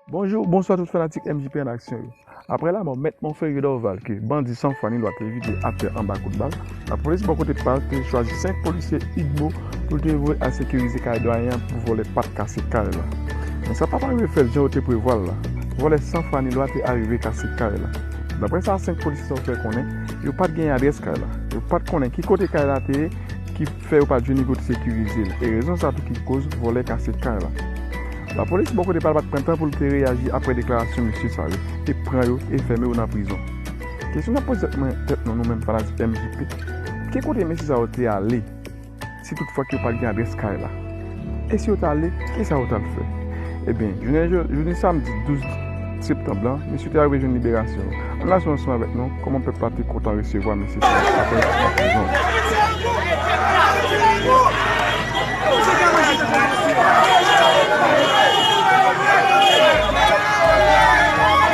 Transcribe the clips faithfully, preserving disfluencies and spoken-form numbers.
Bonjou, bonswa tout fanatik M J P an aksyon yo. Aprè lamò Mèt Monferrier Dorval ke bandi san fwa ni lwa te vide atè anba kout bal, lapolis bò kote pa l te chwazi senk polisye UDMO pou l te voye al sekirize kay dwayen an pou vòlè pa t kase kay la. Men sa pa t arive fèt jan yo te prevwa l la. Vòlè san fwa ni lwa te arive kase kay la. Daprè sa senk polisye sa yo fè konnen, yo pa t gen adrès kay la. Yo pa t konnen ki kote kay la te ye, ki fè yo pa t jwenn li kote sekirize l, e rezon sa tou ki koz vòlè kase kay la. Lapolis bò kote pa l pa t pran tan pou l te reyaji aprè deklarasyon mesye sa yo, e pran yo e fèmen yo nan prizon. Kesyon n ap poze tèt mwen, tèt nou, nou menm fanatik M J P, ki kote mesye sa yo te ale si tout fwa ke yo pa t gen adrès kay la? E si yo t ale, kisa yo t al fè? Ebyen, jounen, jounen samdi douz septanm lan, mesye te arive jwenn liberasyon yo. Ann al swiv ansanm avèk nou kòman pèp la te kontan resevwa mesye sa yo aprè l soti nan prizon.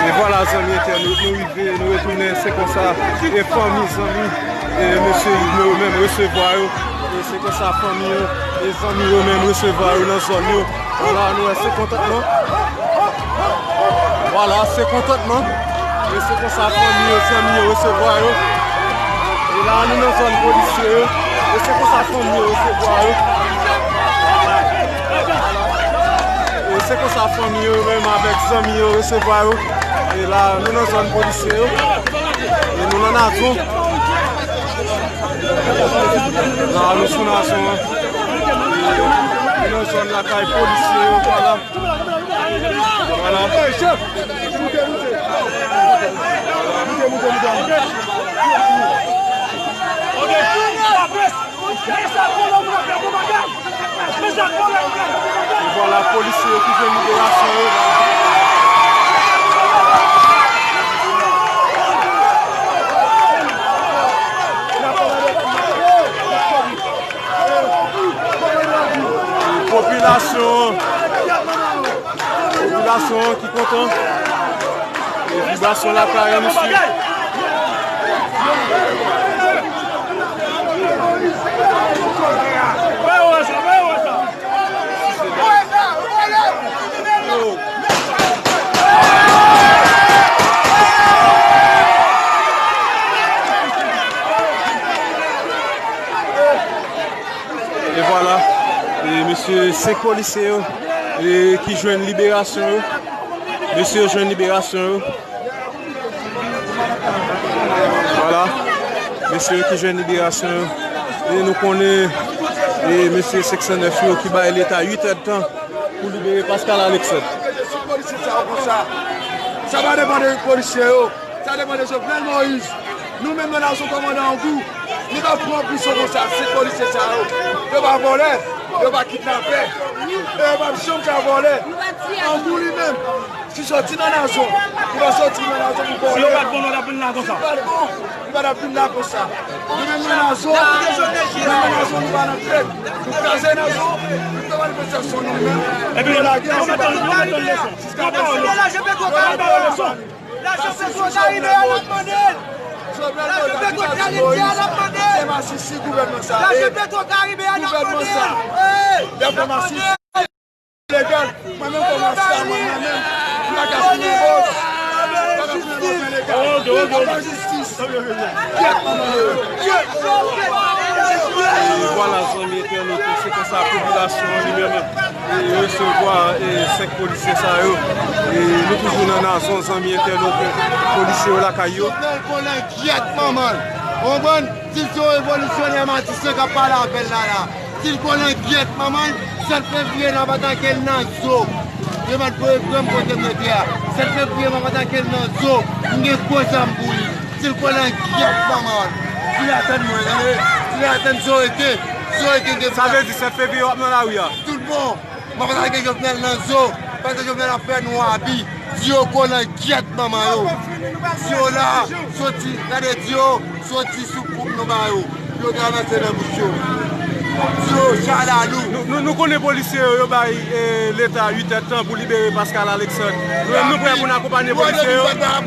E vwala, zanmi entènot, nou rive, nou retounen, se konsa, e fanmi, zanmi, e mesye Yves yo menm resevwa yo. E se konsa fanmi yo, e zanmi yo menm resevwa yo nan zòn yo. Vwala, nou wè se kontantman. Vwala, se kontantman. E se konsa fanmi yo, zanmi yo resevwa yo. E la, nou nan zòn polisye yo. E se konsa fanmi yo resevwa yo. E se konsa fanmi yo menm avèk zanmi yo resevwa yo. E la, nou nan zòn polisye yo. E nou nan Nazon. La, nou sou Nazon an. E nou nan zòn lakay polisye yo, vwala. Vwala. E vwala, polisye yo ki jwenn liberasyon yo. Popilasyon, popilasyon ki kontan. E vibrasyon lakay an, mesye. E vwala, e mesye, senk polisye yo, e ki jwenn liberasyon yo. Mesye yo jwenn liberasyon yo. Vwala, mesye yo ki jwenn liberasyon yo. E nou konnen, e mesye senk san nèf yo ki bay leta uit èdtan pou libere Pascal Alexandre. Polisye sa yo konsa. Sa pa depann de polisye yo. Sa depann de Jovenel Moïse. Nou menm nan Nazon kòmandan Angou, nou pa pran prizon konsa, se polisye sa yo. Yo pa vòlè, yo pa kidnapè, e yo p ap janm ka vòlè. Angou li menm, si soti nan Nazon, li pa soti nan Nazon pou vòlè. Si yo pa t bon, nou t ap vin la konsa. Li pa t bon, li pa t ap vin la konsa. Nou menm nan Nazon, nou menm nan Nazon, nou pa nan trèt. Nou kraze Nazon, nou fè manifestasyon nou menm. Epi nou lage ansanm avèk nou. Jiska prezan, nou pa wè leson. Lajan Petro Karibe a n ap mande l. Lajan Petro Karibe a n ap mande l. Lajan Petro Karibe a n ap mande l. Legal. Mwen menm kòm rasta, mwen menm, m pa ka fouye bòs. M pa ka fouye bòs ilegal. Mwen pa jistis. Gyèt manman yo. Gyèt. E vwala, zanmi entènot yo, se konsa popilasyon an li menm e resevwa, e, senk polisye sa yo. E nou toujou nan Nazon, zanmi entènot, polisye yo lakay yo. Jovenel konnen gyèt manman l. Ou konprann? Si l se yon revolisyonè matisyen k ap pale avè l la, la. Si l konnen gyèt manman l, sèt fevriye n ap atake l nan zo. Yo mèt voye pran m kote m rete a. Sèt fevriye m ap atake l nan zo. M gen gwo zam pou li. Si l konnen gyèt manman l. Si l atann mwen, tande. Si l atann Zorete. Zorete gen. Sa vle di sèt fevriye w ap nan lari a? Tout bon. M ap atake Jovenel nan zo. Paske Jovenel ap fè nou abi. Di yo konnen gyèt manman yo. Di yo la, soti, gade di yo, soti sou koup nou ba yo. Yo travèse nan bouch yo. Di yo chalalou. Nou, nou, nou konnen polisye yo, yo bay, e, leta uit èdtan pou libere Pascal Alexandre. Nou menm nou prè pou n akonpanye polisye yo.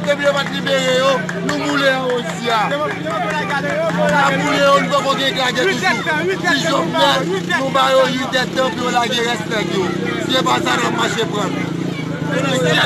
Depi yo pa t libere yo, nou boule anwo isi a. N ap boule yo, nou poko gen klake toujou. Di Jovenel, nou ba yo uit èdtan pou yo lage rès nèg yo. Si se pa sa, n ap mache pran. Konnen gyèt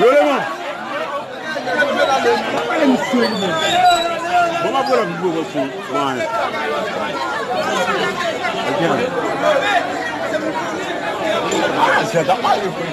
Yo, Leman. Bon, m ap rele pou pou pou mwen. Jè ta pale vre.